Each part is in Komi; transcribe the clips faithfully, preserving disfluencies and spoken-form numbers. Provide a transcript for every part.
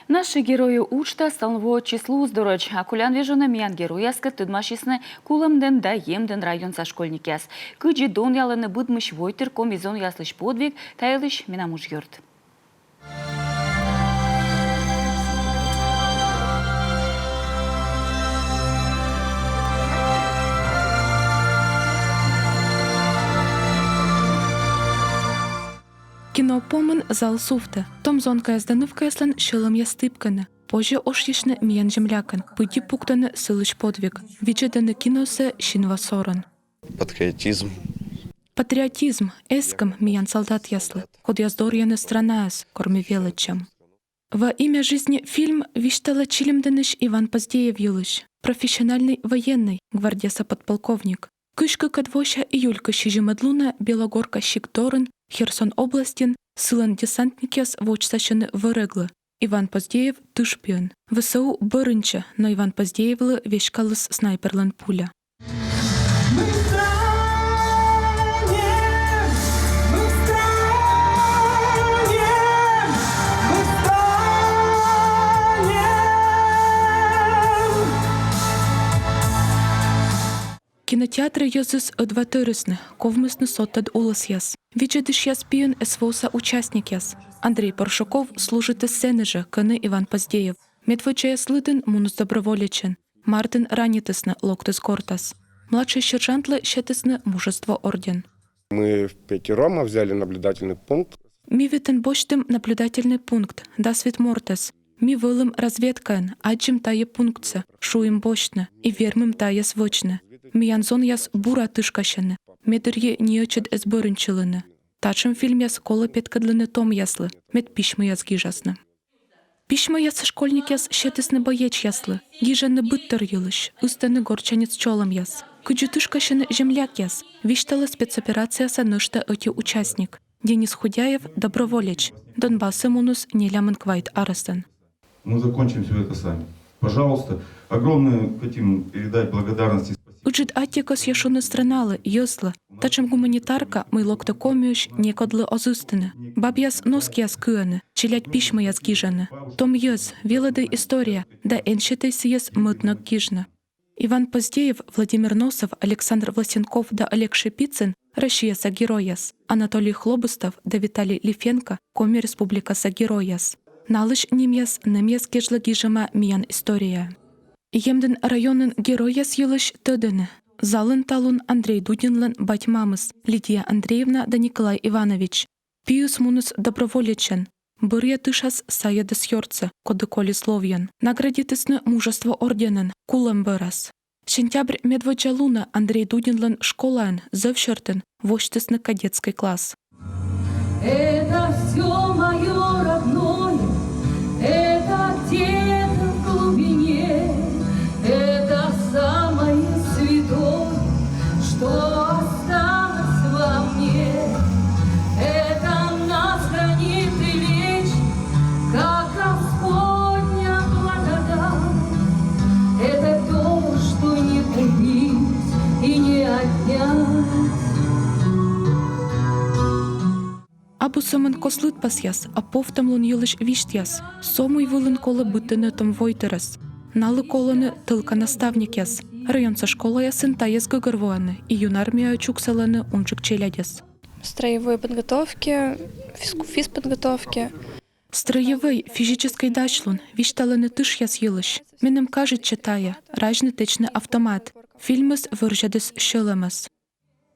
Наши герои уджтас талун воӧдчис Луздорӧдз. А колян вежонӧ миян геройяскӧд тӧдмасисны Кулӧмдін да Емдін районса школьникъяс. Кыдзи донъялӧны быдмысь войтыр коми зонъяслысь подвиг, та йылысь менам уджъёрт. Кино помын зал сувтӧ. Том зонкаяс да нывкаяслӧн сьӧлӧмъяс тіпкӧны. Позьӧ ошйысьны миян землякӧн, пыдди пуктӧны сылысь подвиг. Видзӧдӧны киносӧ синва сорӧн. Патриотизм. Патриотизм, эскӧм миян солдатъяслы, кодъяс дорйӧны странаяс, кор ми велӧдчам. «Во имя жизни» фильм висьталӧ Чилимдінысь Иван Поздеев йылысь. Профессиональнӧй военнӧй, гвардияса подполковник. Кызь кыкӧд вося июль кызь сизимӧд лунӧ Белогорка сикт дорын, Херсон областьын, сылӧн десантникъяс водзсасьӧны вӧрӧглы. Иван Поздеев тыш пиын. В С У бӧрыньтчӧ, но Иван Поздеевлы веськаліс снайперлӧн пуля. Кинотеатрӧ йӧзыс ӧдва тӧрисны, ковмисны содтӧд улӧсъяс. Видзӧдысьяс пиын С В О-са участникъяс. Андрей Паршуков служитіс сэні жӧ, кӧні Иван Поздеев. Медводдзаяс лыдын муніс доброволечӧн. Мартын ранитісны, локтіс гортас. Младшӧй сержантлы сетісны Мужество орден. Мы впятером взяли наблюдательный пункт. Ми витӧн босьтім наблюдательнӧй пункт, дас вит мортӧс. Ми вӧлім разведкаын, аддзим тайӧ пунктсӧ, шуим босьтны и вермим тайӧс вӧчны. Миян зонъяс бура тышкасьӧны, ме дырйи ни ӧтчыд эз бӧрыньтчылыны. Татшӧм фильмъяс колӧ петкӧдлыны томъяслы, мед письмӧяс гижасны. Письмӧяс школьникъяс сетісны боечьяслы, гижӧны быдтор йылысь, ыстӧны гортсяньыс чолӧмъяс. Кыдзи тышкасьӧны землякъяс, висьталӧ спецоперацияса нӧшта ӧти участник. Денис Худяев, доброволеч, Донбассӧ муніс нелямын квайт арӧсӧн. Мы закончим всё это сами. Пожалуйста, огромную хотим передать благодарность и спасибо. Ыджыд аттьӧ кӧсъя шуны страналы, йӧзлы. Татшӧм гуманитарка, мый локтӧ Комиысь, некодлы оз ыстыны. Бабъяс носкияс кыӧны, челядь письмӧяс гижӧны. Том йӧз, велӧдӧй история, да эн сетӧй сійӧс мӧд ног гижны. Иван Поздеев, Владимир Носов, Александр Власенков да Олег Шипицын — Россияса геройяс, Анатолий Хлобыстов да Виталий Лифенко — Коми Республикаса геройяс. Налысь нимъяс нэмъяс кежлӧ гижӧма миян историяӧ. Емдін районын геройяс йылысь тӧдӧны. Залын талун Андрей Дудинлӧн бать-мамыс, Лидия Андреевна да Николай Иванович. Пиыс муніс доброволечӧн. Бӧръя тышас сайӧдіс ёртсӧ, коді колис ловйӧн. Наградитісны Мужество орденӧн Кулӧм бӧрас. Сентябрь медводдза лунӧ Андрей Дудинлӧн школаын, зэв сьӧртын, восьтісны кадетскӧй класс. Это всё моё родное, это где-то в глубине, это самое святое, что осталось во мне. Это нас хранит и лечит, как Господня благодать. Это то, что не купить и не отнять. Абу сӧмын кос лыдпасъяс, а повтӧмлун йылысь висьтъяс. Со мый вылын колӧ быдтыны том войтырӧс. Налы колӧны тӧлка наставникъяс. Районса школаясын тайӧс гӧгӧрвоӧны и юнармияӧ чуксалӧны унджык челядьӧс. Строевой подготовки, физку-, физподготовки. Строевӧй, физическӧй дасьлун, висьталӧны тышъяс йылысь. Меным кажитчӧ тайӧ, разьны тэчны автомат. Фильмыс вӧрзьӧдіс сьӧлӧмӧс.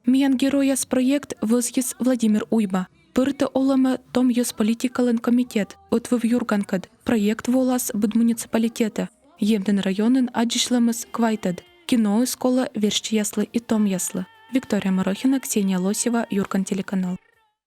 «Миян геройяс» проект вӧзйис Владимир Уйба. Пыртӧ олӧмӧ том йӧз политикалӧн комитет, ӧтвыв «Юрганкӧд». Проект волас быд муниципалитетӧ. Емдін районын аддзысьлӧмыс квайтӧд. Киноыс колӧ верстьӧяслы и томъяслы. Виктория Морохина, Ксения Лосева, «Юрган» телеканал.